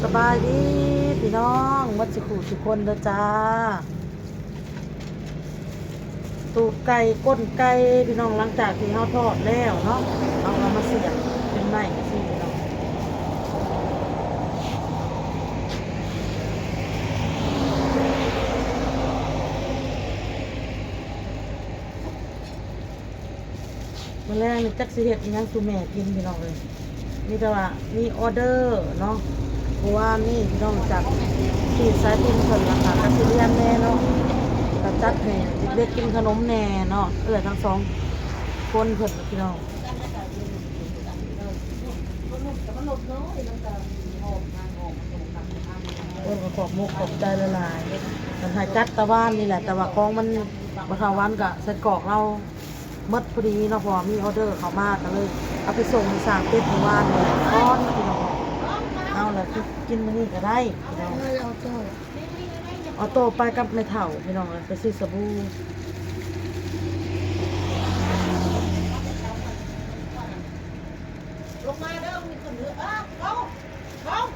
ສະບາຍດີພີ່ນ້ອງໝົດສູ່ຜູ້ສູ່ຄົນເດີຈ້າ. ຕູດໄກ່ກົ້ນໄກ່ພີ່ນ້ອງ ຫຼັງຈາກທີ່ເຮົາທອດແລ້ວເນາະ ເຮົາກໍມາສຽບເປັນໄມ້ຈັ່ງຊີ້ພີ່ນ້ອງ. ມື້ແລງນີ້ຈັກຊິເຮັດອີ່ຫຍັງສູ່ແມ່ກິນພີ່ນ້ອງເອີຍ. ມີແຕ່ວ່າມີອໍເດີເນາະ ເມື່ອວານນີ້ພີ່ນ້ອງ ຈາກທີ່ສາຍຕິນເພິ່ນ ແລ້ວກໍກະຊິລຽນແດ່ເນາະ ກໍຈັດໃຫ້ເດັກໆກິນຂະໜົມແດ່ເນາະ ເອື້ອຍທັງສອງຄົນເພິ່ນພີ່ນ້ອງ. ເພິ່ນກໍຂອບມຸກຂອບໃຈຫຼາຍໆ ເພິ່ນໃຫ້ຈັດແຕ່ວານນີ້ແຫຼະ ແຕ່ວ່າຂອງມັນບໍ່ເທົ່າວານ ກໍໃສ່ກອກລາວ ໝົດພໍດີເນາະ ເພາະວ່າມີອໍເດີເຂົ້າມາ ກໍເລີຍເອົາໄປສົ່ງໃຫ້ຊ່າງເປັດເມື່ອວານນີ້ກ່ອນພີ່ນ້ອງ. ເອົາລະ ກິນ ກິນມື້ນີ້ກໍໄດ້ພີ່ນ້ອງ. ເອີ ອໍໂຕ້ ອໍໂຕ້ໄປກັບແມ່ເຖົ້າພີ່ນ້ອງ ໄປຊື້ສະບູ. ລົງມາເດີ ມີຄົນເດີ ເອີ ເອົາ ເອົາ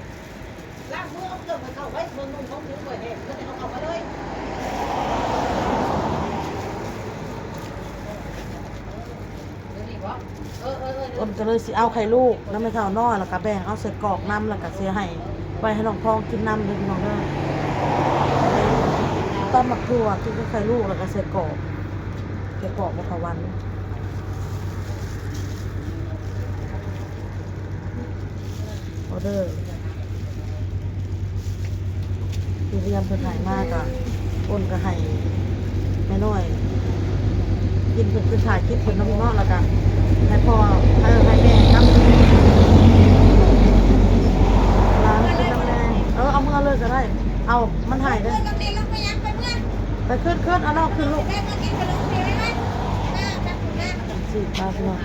ລ້າງມືເອົາເຄື່ອງໄປເຂົ້າໄວ້ເບິ່ງນຸ່ງຂອງຜູ້ເປີດແດ່ ເພິ່ນເອົາເຂົ້າມາເລີຍ. ເອີ ເອີ ເອີ ເອີ ອ້ນກໍເລີຍຊິເອົາໄຂ່ລູກນຳແມ່ເຖົ້ານ້ອຍ ແລ້ວກໍແບ່ງເອົາໃສ່ກອກນຳ ແລ້ວກໍຊິໃຫ້ໄວ້ໃຫ້ນ້ອງທອງກິນນຳເດີພີ່ນ້ອງເດີ. ຕຳໝາກຖົ່ວກິນກັບໄຂ່ລູກ ແລ້ວກໍໃສ່ກອກ ໃສ່ກອກບໍ່ເທົ່າວັນ. ອໍເດີທີ່ລຽນເພິ່ນໃຫ້ມາກໍ ອ້ນກໍໃຫ້ແມ່ນ້ອຍກິນ ເພິ່ນຂຶ້ນຖ່າຍຄລິບເພິ່ນເນາະພີ່ນ້ອງ ແລ້ວກໍໃຫ້ພໍ່ ໃຫ້ ໃຫ້ແມ່ກັບຫຼານກິນນຳແດ່. ເອີ ເອົາເມືອເລີຍກໍໄດ້ ເອົາ ມັນໃຫ້ເດີ. ໄປຂຶ້ນ ຂຶ້ນ ເອົານ້ອງຂຶ້ນລູກ. ບາຍບາຍ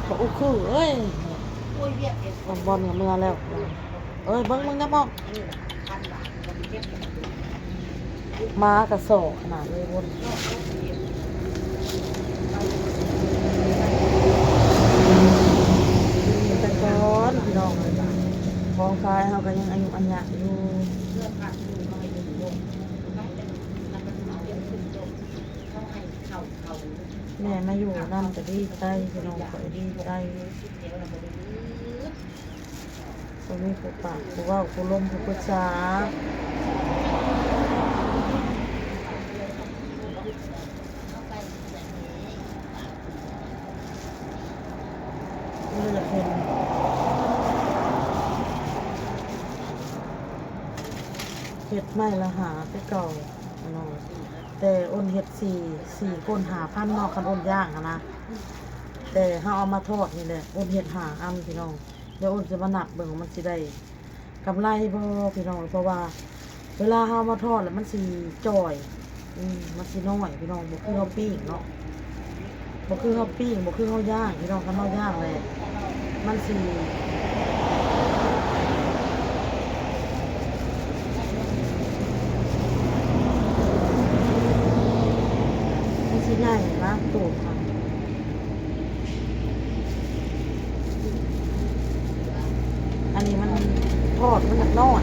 ບັກອຸຄຸເອີຍ ນ້ອງບອນກໍເມືອແລ້ວ. ເອີຍ ເບິ່ງ ເບິ່ງນຳອອກ ໝາກະຊອກຂະໜາດເລີຍ. ແຕ່ກ່ອນພີ່ນ້ອງເອີຍ ຂອງຂາຍເຮົາກໍຍັງອາຍຸອາຍະຢູ່. ແມ່ມາຢູ່ນຳກໍດີໃຈ ພີ່ນ້ອງ ຂ້ອຍດີໃຈ. ບໍ່ມີຜູ້ປາກຜູ້ເວົ້າຜູ້ລົມຜູ້ປຶກສາ. ເລືອກເຫັນ ເຮັດໄມ້ລະຫ້າຄືເກົ່າເນາະ ແຕ່ອ້ນເຮັດສີ່ ສີ່ຄົນຫ້າພັນເນາະ ຄັນອ້ນຍ່າງຫັ້ນນະ. ແຕ່ເຮົາເອົາມາທອດນີ້ແຫຼະ ອ້ນເຮັດຫ້າອັນພີ່ນ້ອງ. ດຽວອ້ນຈະມານັບເບິ່ງວ່າມັນຊິໄດ້ກຳໄລບໍ່ພີ່ນ້ອງ ເພາະວ່າເວລາເຮົາມາທອດແລ້ວມັນຊິຈ່ອຍ ອືມ ມັນຊິນ້ອຍພີ່ນ້ອງ ບໍ່ຄືເຮົາປີ້ງເນາະ ບໍ່ຄືເຮົາປີ້ງ ບໍ່ຄືເຮົາຍ່າງພີ່ນ້ອງ. ຄັນເຮົາຍ່າງແລ້ວມັນຊິ ມັນຊິໃຫຍ່ນະ ໂຕມັນ. ອັນນີ້ມັນທອດມັນຍັງນ້ອຍ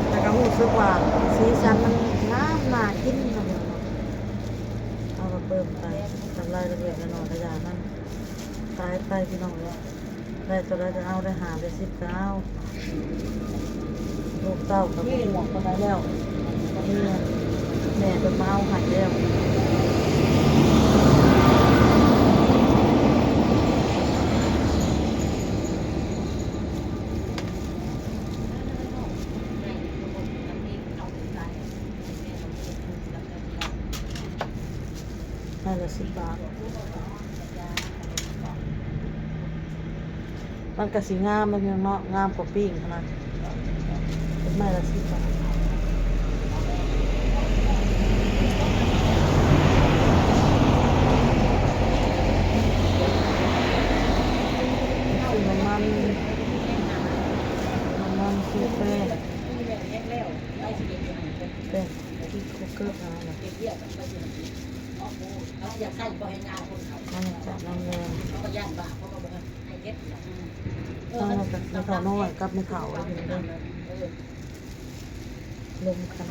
ແຕ່ກໍຮູ້ສຶກວ່າສີສັນມັນງາມໜ້າກິນເນາະ. ເຮົາກໍເພີ່ມໄປ ກຳໄລເລັກໆນ້ອຍໆ ກະຢ່າມັນ ຂາຍໄປພີ່ນ້ອງເອີຍ. ໄດ້ເທົ່າໃດກໍເອົາ ໄດ້ຫ້າໄດ້ສິບກໍເອົາ. ລູກເຕົ້າກໍບໍ່ຫ່ວງປານໃດແລ້ວ ມີແມ່ເພິ່ນມາເອົາໃຫ້ແລ້ວ. ໄມ້ລະສິບບາດ ມັນກະຊິງາມເນາະ ພີ່ນ້ອງເນາະ ງາມກວ່າປີ້ງຫັ້ນນະ. ເປັນໄມ້ລະສິບບາດ ຊື້ນ້ຳມັນ ນ້ຳມັນ ຊື້ແປ້ງ. ແບບທີ່ຄຸກເກີບມານະ ເຮັດວຽກກັບໄປຢູ່ຫັ້ນ ເຂົາຢາກໃຊ້ບໍ່ແຮງງານຄົນເຂົາ ມາຈາກນຳແລງ ເຂົາກໍຢ້ານບາບ ເຂົາກໍບໍ່ໃຫ້ເຮັດນະ ເອີ ເອີ ແມ່ເຖົ້ານ້ອຍກັບແມ່ເຖົ້າຢູ່ເດີ ລົມກັນ.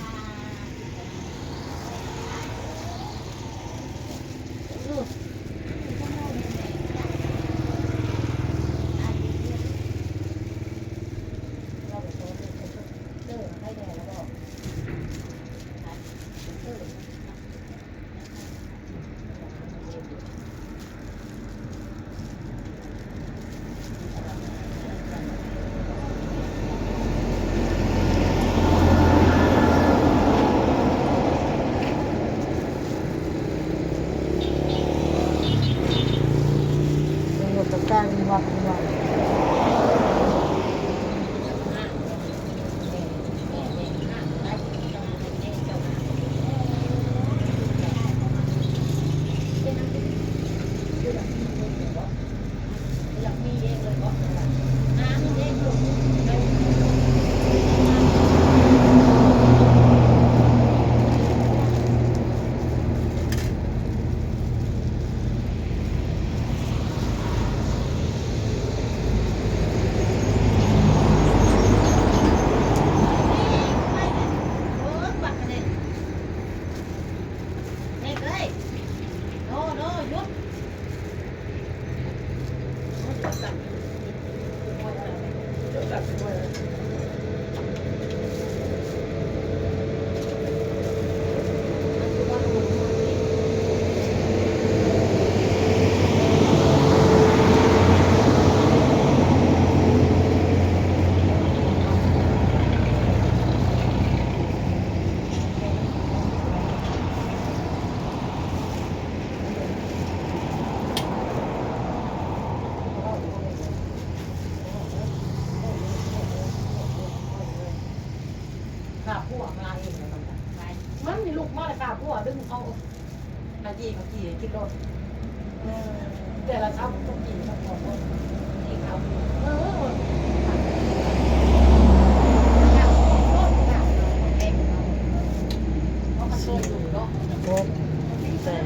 ຂ້າພວກມາເອງແລ້ວມັນກະໄປ ມັນນີ້ລຸກມາແລ້ວ ຂ້າພວກດຶງເອົາ ຂ້າຂີ່ ຂ້າຂີ່ໃຫ້ຂຶ້ນລົດ ເອີ ແຕ່ລະເຊົ້າຕ້ອງຂີ່ມາຂອບລົດ ຂີ່ເຂົາ ເອີ ເຮົາກະໂຊກຢູ່ເນາະ ຫົກ ແປດ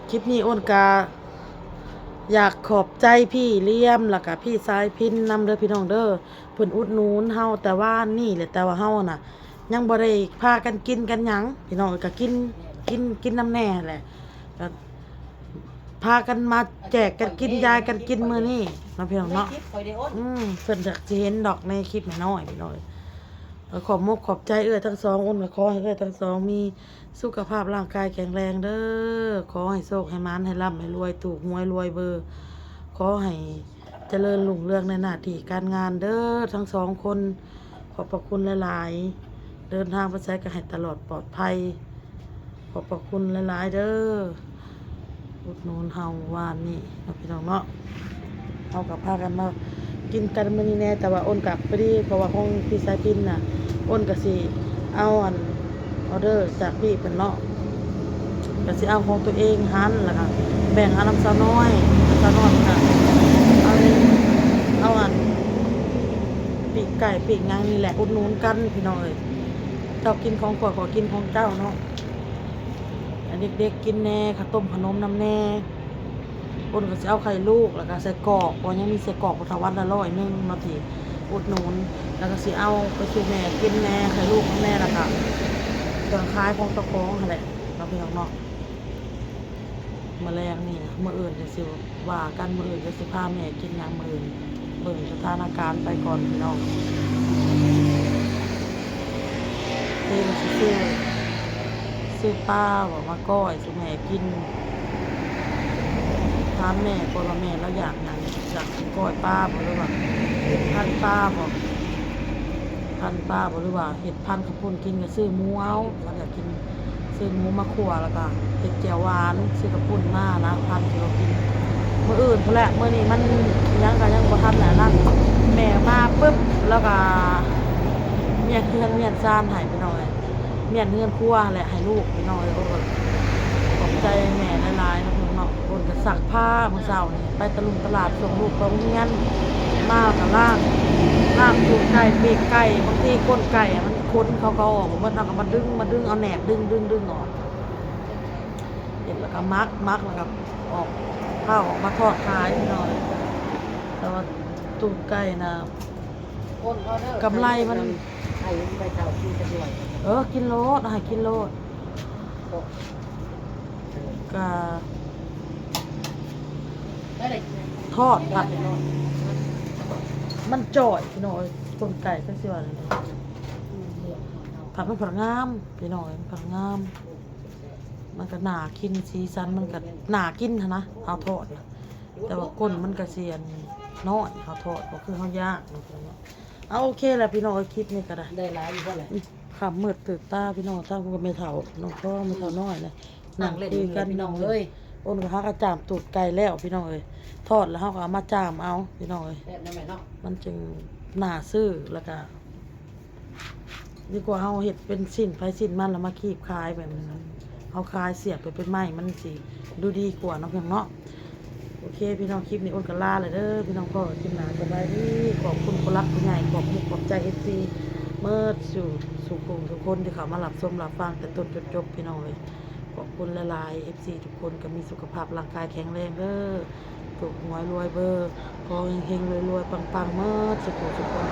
ຄລິບນີ້ອ້ນກະ ຢາກຂອບໃຈພີ່ລຽມ ແລ້ວກະພີ່ສາຍພິນນຳເດີພີ່ນ້ອງເດີ ເພິ່ນອຸດໜູນເຮົາແຕ່ວານນີ້ແຫຼະ ແຕ່ວ່າເຮົານະ ຍັງບໍ່ໄດ້ພາກັນກິນກັນຫຍັງພີ່ນ້ອງເອີຍ ກະກິນ ກິນ ກິນນຳແດ່ຫັ້ນແຫຼະ ກະພາກັນມາແຈກກັນກິນ ຢາຍກັນກິນມື້ນີ້ເນາະພີ່ນ້ອງເນາະ ອືມ ເພິ່ນກະຊິເຫັນດອກໃນຄລິບນ້ອຍໆ ພີ່ນ້ອງເອີຍ ກະຂອບມຸກຂອບໃຈເອື້ອຍທັງສອງ ອ້ນກະຂໍໃຫ້ເອື້ອຍທັງສອງມີ ສຸຂະພາບຮ່າງກາຍແຂງແຮງເດີ ຂໍໃຫ້ໂຊກໃຫ້ໝານ ໃຫ້ລ່ຳໃຫ້ລວຍ ຖືກຫວຍລວຍເບີ ຂໍໃຫ້ຈະເລີນຮຸ່ງເຮືອງໃນໜ້າທີ່ການງານເດີ ທັງສອງຄົນ ຂອບພະຄຸນຫຼາຍໆ ເດີນທາງໄປໃສກະໃຫ້ຕະຫຼອດປອດໄພ ຂອບພະຄຸນຫຼາຍໆເດີ. ອຸດໜູນເຮົາວານນີ້ເນາະພີ່ນ້ອງເນາະ ເຮົາກະພາກັນມາກິນກັນມື້ນີ້ແດ່ ແຕ່ວ່າອ້ນກະພໍດີ ເພາະວ່າຂອງພີ່ສາຍພິນນະ ອ້ນກະຊິເອົາອັນ ອອເດີຈາກພີ່ເພິ່ນເນາະ ກະຊິເອົາຂອງຕົວເອງຫັ້ນ ແລ້ວກະແບ່ງເອົານຳສາວນ້ອຍ ສາວນ້ອຍເພິ່ນກະເອົາ ເອົາອັນ ປີກໄກ່ປີກຫຍັງນີ້ແຫຼະ ອຸດໜູນກັນພີ່ນ້ອງເອີຍ ເຈົ້າກິນຂອງຂ້ອຍ ຂ້ອຍກິນຂອງເຈົ້າເນາະ. ໃຫ້ເດັກໆກິນແດ່ ເຂົ້າຕົ້ມຂະໜົມນຳແດ່ ອ້ນກະຊິເອົາໄຂ່ລູກ ແລ້ວກະໄສ້ກອກ ເພາະຍັງມີໄສ້ກອກ ເຂົາຖະວັນລະຮ້ອຍໜຶ່ງເນາະ ທີ່ອຸດໜູນ ແລ້ວກະຊິເອົາໄປສູ່ແມ່ກິນແດ່ ໄຂ່ລູກນຳແດ່ ແລ້ວກະເຄື່ອງຂາຍຂອງເຈົ້າຂອງຫັ້ນແຫຼະເນາະ ພີ່ນ້ອງເນາະ. ມື້ແລງນີ້ ມື້ອື່ນຈັ່ງຊິວ່າກັນ ມື້ອື່ນຈັ່ງຊິພາແມ່ກິນຫຍັງມື້ອື່ນ ເບິ່ງສະຖານະການໄປກ່ອນພີ່ນ້ອງ. ຄືຊິຊື້ ຊື້ປາບໍ ມາກ້ອຍສູ່ແມ່ກິນ ຖາມແມ່ກ່ອນວ່າແມ່ລາວຢາກຫຍັງ ຢາກກ້ອຍປາບໍ ຫຼືວ່າເຮັດພັນປາບໍ ພັນປາບໍ ຫຼືວ່າເຮັດພັນເຂົ້າປຸ້ນກິນ ກະຊື້ໝູເອົາ ຄັນຢາກກິນ ຊື້ໝູມາຂົ້ວ ແລ້ວກະເຮັດແຈ່ວຫວານ ຊື້ເຂົ້າປຸ້ນມານະ ພັນກິນ ກິນມື້ອື່ນພຸ້ນແຫຼະ. ມື້ນີ້ມັນຫຍັງກະຍັງບໍ່ທັນອັນນັ້ນ ແມ່ມາປຶບ ແລ້ວກະມ້ຽນເຮືອນມ້ຽນຊານໃຫ້ພີ່ນ້ອງເອີຍ ມ້ຽນເຮືອນຄົວຫັ້ນແຫຼະໃຫ້ລູກພີ່ນ້ອງເອີຍ. ໂອ້ຍ ຂອບໃຈແມ່ຫຼາຍໆເນາະພີ່ນ້ອງເນາະ ໂອ້ນກະຊັກຜ້າມື້ເຊົ້ານີ້ ໄປຕະລຸງຕະຫຼາດສົ່ງລູກໄປໂຮງຮຽນ ມາກໍລ້າງ ລ້າງຕີນໄກ່ ປີກໄກ່ ບາງທີກົ້ນໄກ່ອະ ມັນຂົນເຂົາກໍອອກໝົດ ເຮົາກໍມາດຶງ ມາດຶງເອົາແໜບ ດຶງ ດຶງ ດຶງອອກ ເຮັດແລ້ວກໍໝັກ ໝັກແລ້ວກໍອອກ ພາອອກມາທອດຂາຍພີ່ນ້ອງ. ແຕ່ວ່າຕູດໄກ່ນະ ກຳໄລມັນ ໃຫ້ໄປເຊົ່າກິນຈັກໜ່ວຍ ເອີ ກິນໂລດ ໃຫ້ກິນໂລດ ກະທອດຜັດ ມັນຈ່ອຍພີ່ນ້ອງເອີຍ ກົ້ນໄກ່ ຈັກຊິວ່າແນວໃດ ຜັດມັນຜັດງາມພີ່ນ້ອງເອີຍ ມັນຜັດງາມ ມັນກໍໜ້າກິນ ສີສັນມັນກໍໜ້າກິນຫັ້ນນະ ເຮົາທອດນະ ແຕ່ວ່າກົ້ນມັນກໍຊິອັນນ້ອຍ ເຮົາທອດບໍ່ຄືເຮົາຍ່າງເນາະ. ເອົາ ໂອເຄລະພີ່ນ້ອງເອີຍ ຄລິບນີ້ກໍໄດ້ ໄດ້ຫຼາຍຢູ່ບໍ່ລະ ຄ່ຳມືດຕື່ນຕາພີ່ນ້ອງ ທາງຜູ້ແມ່ເຖົ້າ ນ້ອງທ້ອງ ແມ່ເຖົ້ານ້ອຍນະ ນັ່ງຄຸຍກັນພີ່ນ້ອງເອີຍ. ໂອ້ນກໍຫາກະຈາມຕູດໄກ່ແລ້ວພີ່ນ້ອງເອີຍ ທອດແລ້ວເຮົາກໍເອົາມາຈາມເອົາພີ່ນ້ອງເອີຍ ແຊບນະແມ່ເນາະ ມັນຈຶ່ງໜ້າຊື້ ແລ້ວກະ ດີກວ່າເຮົາເຮັດເປັນຊິ້ນໃຜຊິ້ນມັນ ແລ້ວມາຄີບຂາຍແບບນັ້ນ ເຮົາຂາຍສຽບໄປເປັນໄມ້ ມັນຊິດູດີກວ່າເນາະພີ່ນ້ອງເນາະ. ໂອເຄພີ່ນ້ອງ ຄລິບນີ້ໂອ້ນກໍລາແລ້ວເດີພີ່ນ້ອງ ພໍ້ກັນຄລິບໜ້າ ສະບາຍດີ. ຂອບຄຸນຜູ້ຫຼັກຜູ້ໃຫຍ່ ຂອບມຸກຂອບໃຈເອັຟຊີໝົດສູ່ ສູ່ຜູ້ທຸກຄົນທີ່ເຂົ້າມາຮັບຊົມຮັບຟັງແຕ່ຕົ້ນຈົນຈົບພີ່ນ້ອງເອີຍ ຂອບຄຸນຫຼາຍໆ ເອັຟຊີທຸກຄົນ ກໍມີສຸຂະພາບຮ່າງກາຍແຂງແຮງເດີ ຖືກຫວຍລວຍເບີ ຂໍເຮັງໆ ລວຍໆ ປັງໆ ໝົດສູ່ຜູ້ທຸກຄົນ.